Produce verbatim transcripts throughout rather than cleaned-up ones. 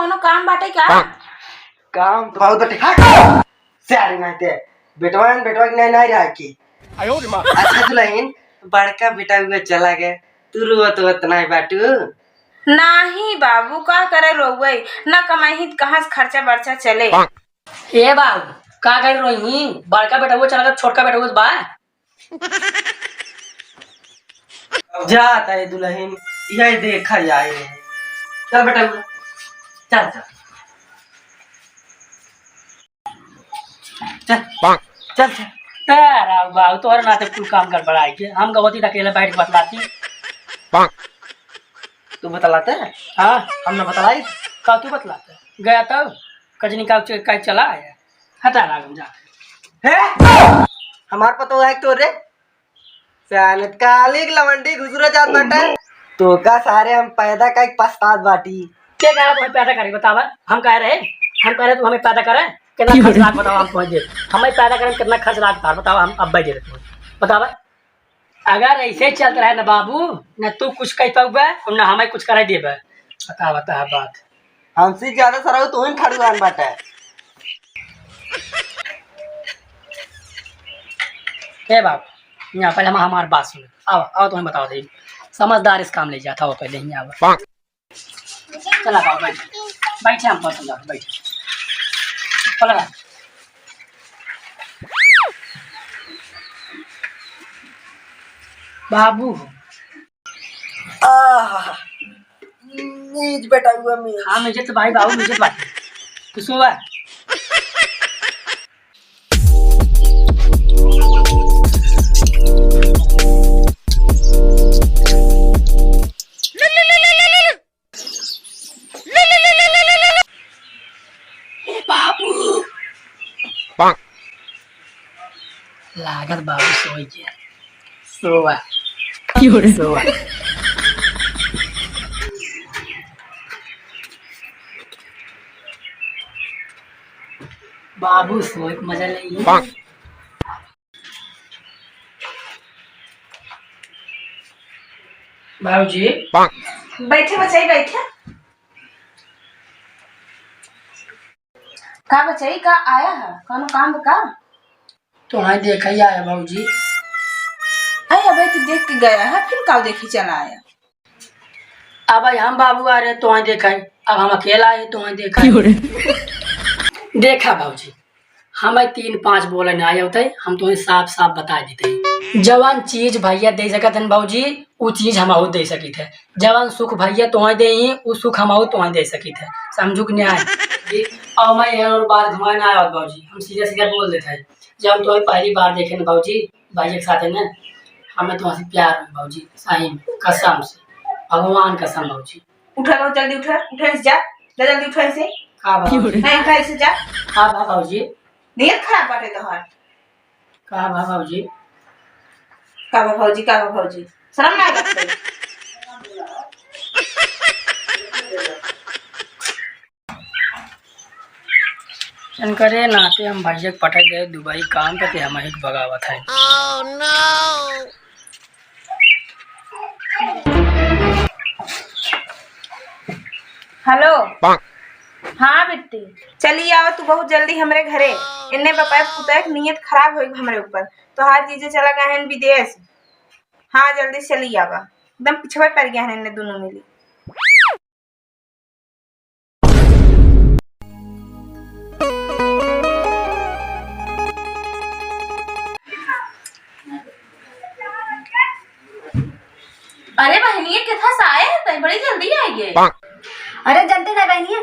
कौनो काम बाटे का? काम तो बहुत बाटे। हट! सारे नाते। बेटवा, बेटवा के नहीं, नहीं रहा की। अच्छा दुलहिन, बड़का बेटा हुआ चला गए, तू रोवत वत नहीं बाटू? नाही बाबू, का करे रोवई, ना कमाई त कहाँ से खर्चा बर्चा चले। ए बाबू, का करे रोई, बड़का बेटा हुआ चला गए, छोटका बेटा हुआ बा। जात है दुलहिन, यही देखा जाए। चल बेटा, चल, चल। चल, चल, चल। ए, राव बाबू, तोहरे नाते कुल काम गड़बड़ाई के। हम गवती त अकेले बैठ के बतलाती। तू बतलाते? हाँ। हम ना बतलाई? का तू बतलाते? गया तो कजनी का च-, का चला आया। हटा ना, हम जा। हे? हमार पतो है तोरे? साले काली के लवंडी घुसुरा जात बाटे। तो का सारे हम पैदा काहे पछतात बाटी। के कहा तुम्हें पैदा करे, बतावा? हम कह रहे, हम कह रहे तू हमें पैदा करे, कितना खर्च लाग बतावा, हम पहुँच जाए। हमें पैदा करे, कितना खर्च लाग बतावा, हम अब दे रहे तुम्हें, बतावा? अगर ऐसे चलत रहे ना बाबू, ना तू कुछ कह पाउबे और ना हमें कुछ करे देबे। बतावा, बतावा बात। हमसे ज्यादा सरऊ तू ही खड़ुआन बाटे। ए बाबू, यहाँ पहले हम, हमार बात सुन। आओ, आओ, तुम्हें बताओ दे। समझदार इस काम ले जाता हो पहले ही, आओ। चला बाबू, बैठ। बैठे हम, पसंद आओ, बैठ। चला बाबू। बाबू। आह, मीज बेटा हुआ मीज। हाँ, मीज तो भाई बाबू, मीज बात। तू सोवा। ए बाबू। लागत बाबू सोई गया। सोवा। क्यों रे? सोवा। बाबू सोए के मजा ले। बाबूजी। बैठे बचाई, बैठे। का बचाई, का आया है? कौनो काम बा का? तोहई देखा ही आया बाबूजी। अरे अबे तो देख के गया है, फिर का देखे चला आया? अब हम बाबू आ रहे तोहई देखा, अब हम अकेला आए तोहई देखा। क्यों रे? देखा बाबूजी, हमें तीन पाँच बोले ना आए होते, हम तुम्हें साफ साफ बता देते हैं। जवन चीज भैया दे सकत हन बाबूजी, उ चीज हमहू दे सकित है। जवन सुख भैया तुम्हें दे ही, उ सुख हमहू तुम्हें दे सकित है। समझू कि नहीं? जी, और मैं यहाँ और बात घुमाए ना आया बाबूजी, हम सीधा सीधा बोल देते हैं। जब हम तुम्हें पहली बार देखे ना बाबूजी, भैया के साथ है ना, हमें तुम्हारे से प्यार है बाबूजी, सही में, कसम से, भगवान कसम बाबूजी। उठा लो, जल्दी उठा, उठा से जा, जा जल्दी उठा से। का बाबूजी? नहीं उठा से जा। का बा बाबूजी? नीयत खराब बाटे तोहार। का बा बाबूजी? का बा बाबूजी, का बा बाबूजी? शर्म ना आवत है? इनकरे नाते हम भैया के पटक गए दुबई काम पे, ते हम ही बगावत है। हेलो। हाँ बिट्टी, चली आवा तू बहुत जल्दी हमरे घरे। इन्ने बपाए पुताए के नियत खराब होई हमरे ऊपर। तोहार जीजे चला गए हैं विदेश। हाँ जल्दी चली आवा, एकदम पिछवे पड़ गए हैं इन्ने दोनों मिली। अरे बहनिया, कितना से आए हैं तै? बड़ी जल्दी आए गए। अरे जनते ना बहनिया,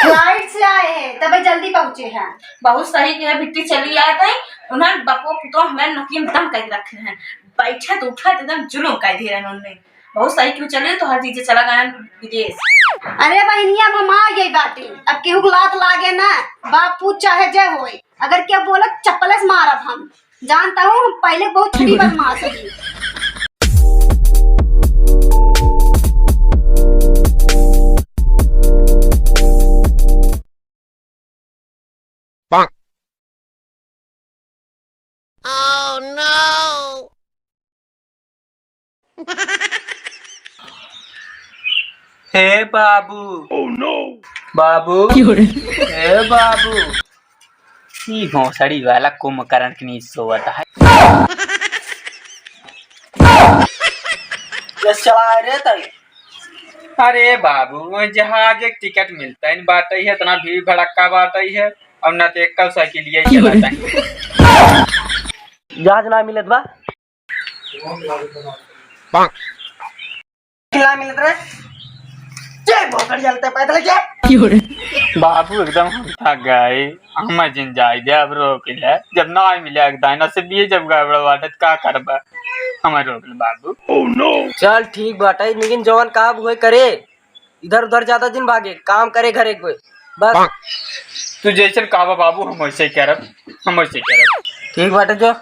फ्लाइट से आए हैं, तबे जल्दी पहुँचे हैं। बहुत सही कहे बिट्टी, चली आए थे। उन्हें बपो पुतो हमें नकीम दम कर रखे हैं, बैठे तो उठे तो एकदम जुलुम कर दिए हैं उन्होंने। बहुत सही क्यों चले, तोहार जीजे चला गया विदेश। अरे बहनिया, अब हम आ गए बाटी, अब केहू के लात लागे ना, बापू चाहे जय होए, अगर क्या बोलत चप्पले से मारब हम। जानता हूँ, हम पहले बहुत छोटी बदमाश थी। Oh no! हे बाबू। Oh no! बाबू। क्यों रे? हे बाबू। ई भोसड़ी वाला कुंभकर्ण के नीचे सोवत है। ये चला रे तई। अरे बाबू, वो जहाज एक टिकट मिलता ही बाटे है, इतना भीड़ भड़क्का बाटे है, और ना तो एक साइकिल ये चलाता है। जहाज ना मिलत बा। खिला मिलत रहे। जय भोसड़ी जलते पैदल के। बाबू एकदम हम थक गए, हम जिन जाए दे अब रोक ले, जब ना मिले एक दाना से भी जब गड़बड़ बाटे त का करबा, हमें रोक ले बाबू। Oh no! चल ठीक बाटे, लेकिन जवन काम होए करे, इधर उधर ज्यादा दिन भागे, काम करे घरे के बस। तू जैसन कहबा बाबू, हम वैसे ही करब, हम वैसे ही करब। ठीक बाटे जो।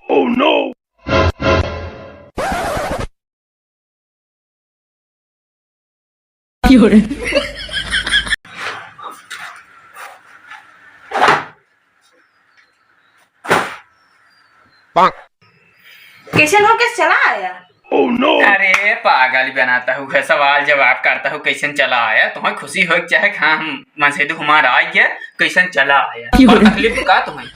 Oh no! कैसन हो, कैसे चला आया? Oh no! अरे पागल बनाता हूँ, है सवाल जवाब करता हूँ, कैसन चला आया? तुम्हें खुशी हो चाहे हाँ, हम मन से दुख हमारा आ गया, कैसन चला आया? क्यों? और तकलीफ का तुम्हें?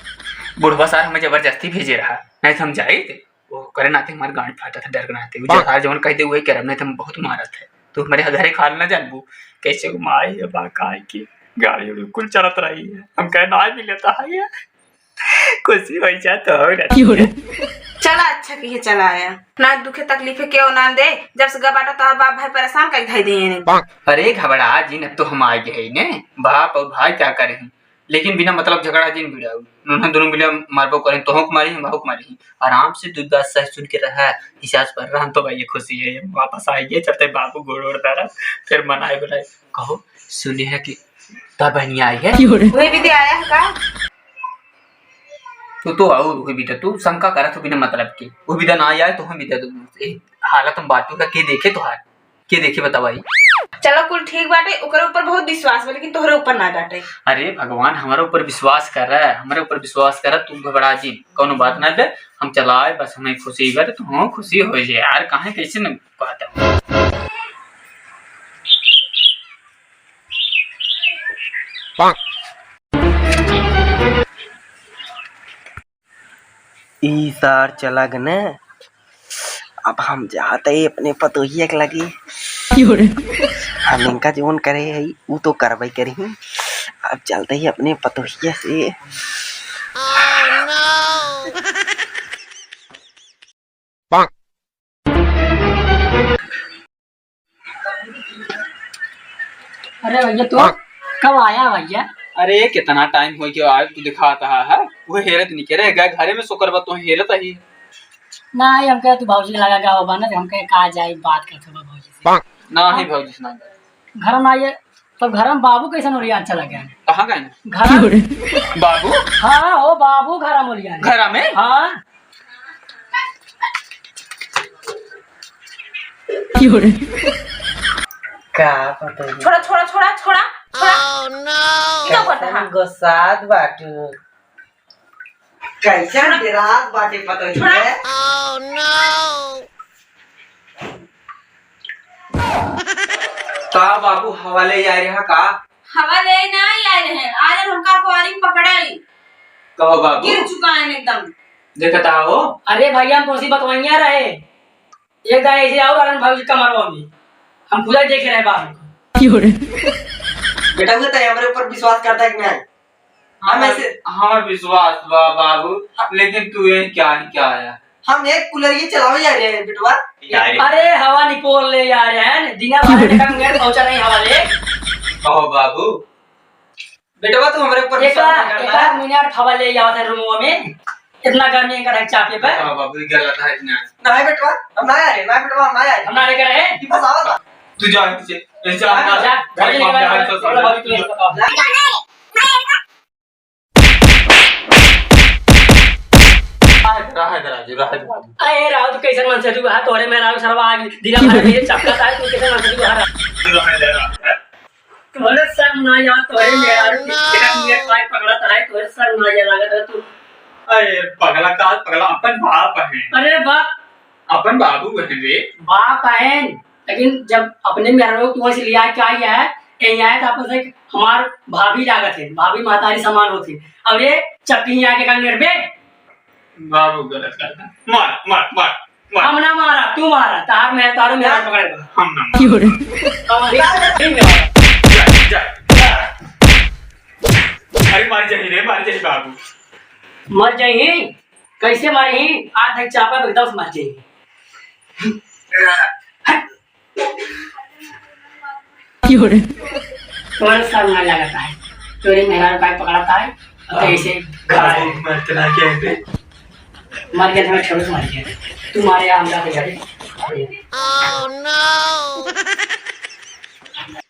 बुढ़वा सार हमें जबरदस्ती भेजे रहा, नहीं तो हम जाए थे। वो करे नाते हमारे गांड फाटा था, डर के नाते। वो जवार जवन कह दे, वही करब, नहीं तो हम बहुत मारत है। तू हमारे घरे खाल ना जानबू, कैसे वो माई है, बा, काय की गाड़ी उड़ी कुल चलत रही है। हम कहे ना मिलता है ये। खुशी हो जा तो हो रहती है। चला, अच्छा किहे चला आया। ना दुखे तकलीफे के ना दे, जब से गबाटा तोहर बाप भाई परेशान कर धई दे ने। अरे घबरा जिन, अब तो हम आ गए ने। बाप और भाई क्या करें, लेकिन बिना मतलब झगड़ा जिन भिड़ाऊ। उन्हें दोनों मिले मारबो करें, तोहूँ के मारी, हम बाहू के मारी। आराम से दुई बात सह सुन के रहा, हिसाब पर रहन तो भाई ये खुशी है, ये वापस आ गए, चलते बाबू गोड़ ओड़ धरा, फिर मनाए बुलाए। कहो, सुने है कि तोर बहनिया आई है? वही विधि आया है का? तू तो और वही विधि, तू शंका करत हो बिना मतलब के। वो विधि ना आए तो हम विधि, ए, हालत हम बाटू का के देखे तोहार, के देखे बतावा ई? चलो कुल ठीक बाटे, ओकरे ऊपर बहुत विश्वास बा, लेकिन तोहरे ऊपर ना बाटे। अरे भगवान, हमारे ऊपर विश्वास कर रहा है, हमारे ऊपर विश्वास कर रहा, तू घबरा जी, कौनो बात ना बे, हम चलाए, बस हमें खुशी बा, तो हम खुशी हो जाए यार, काहे कैसे न बात है। ई सार चला गने। अब हम जात है अपने पतोहिया के लगे। क्यों रे? हम इनका जौन करे है, ऊ तो करबे करी। अब चलते ही अपने पतोहिया से। अरे भैया, तू कब आया भैया? अरे, कितना टाइम हो गया, आज तू दिखाता है, वो हेरत नहीं करे, गए घरे में सोकर बा, तो हेरत ही। ना, ये हमके तू भौजी लगा गया होबा ना, तो हमके कहा जाए, बात करते होबा भौजी से। ना ही भौजी से ना। घर में आइए, तब घर में बाबू कैसन ओरियान चला गया? कहाँ गए? घर में। बाबू? हाँ, हो बाबू घर में ओरियान। घर में? हाँ। का पता है? छोड़ा, छोड़ा, छोड़ा, छोड़ा, छोड़ा। Oh, no! ई का करता है? कैसन गोसात बाटू। कैसन डेरात बाटे पतोहिया। छोड़ा। Oh, no! का बाबू, हवा ले आए रहा का? हवा ले ना आए रहे, आज हमका कुआरी में पकड़ाई। कहो बाबू। गिर चुका है एकदम। देखता हो। अरे भैया, हम तोसी बतवैया रहे। एक दाई ऐसे और आनंद भाई जी कमरवा में। हम खुदा देखे रहे बाबू को। बेटा, वो तो हमरे ऊपर विश्वास करता है कि नहीं? हम हमार, ऐसे हमार विश्वास बा बाबू, लेकिन तू ये क्या ही क्या आया? हम एक कूलर ये चलावे जा रहे हैं बेटवा। अरे हवा निपोल ले जा रहे हैं, दिना भर में काम गैर पहुंचा नहीं हवा ले। कहो बाबू। बेटवा, तू हमरे ऊपर एक विश्वास ना करता एक है? मिनट हवा ले जाओ थे रूमवा में, इतना गर्मी इनका ढक चापे पे। हाँ बाबू, ये गलत है इतना। नहीं बेटवा, हम ना आ रहे, ना बेटवा, हम ना आ रहे। हम ना लेकर आए। ये फंसावा था। तू जा इनसे, इनसे जा, हम ना जा, जा, भाई, जा, बाप जा, जा, जा, जा, जा, जा, जा। रहा है, रहा है, राजू, रहा है, राजू। अरे राव, तू कैसे मन से तू बाहर, तोरे में राव सरवा आ गई, दिला भर में चक्का था, तू कैसे मन से तू बाहर? रहा है, रहा है। तोरे सर ना यार, तोरे में यार, तेरा मुझे काय पकड़ा था, तोरे सर ना यार, लगा था तू। अरे पगला का पगला, अपन बाप है। अरे बाप, अपन बाबू बहन रे। बाप बहन, लेकिन जब अपने मेहरारू तू वहीं से लिया के आई है, यहीं आए तो अपन से हमार भाभी लागत है, भाभी महतारी समान होती। अब ये चप्पी यहाँ के कान में बे। बाबू गलत करता। मार, मार, मार, मार। हम ना मारा, तू मारा, तार में, तारो में हाथ पकड़े बा। हम ना मारा। जा, जा, जा। अरे मार जाही रे, मार जाही बाबू। मर जाही? कैसे मारी? आज तक चापा में एकदम से मर जाही। क्यों रे? तोरे सब ना लगता है, तोरे मेहरारू का पकड़ता है, और कैसे बाबू, मर चला गया है बे। मर गया तो मैं छोड़ के मर गया। तू मारे या हमरा के घरे।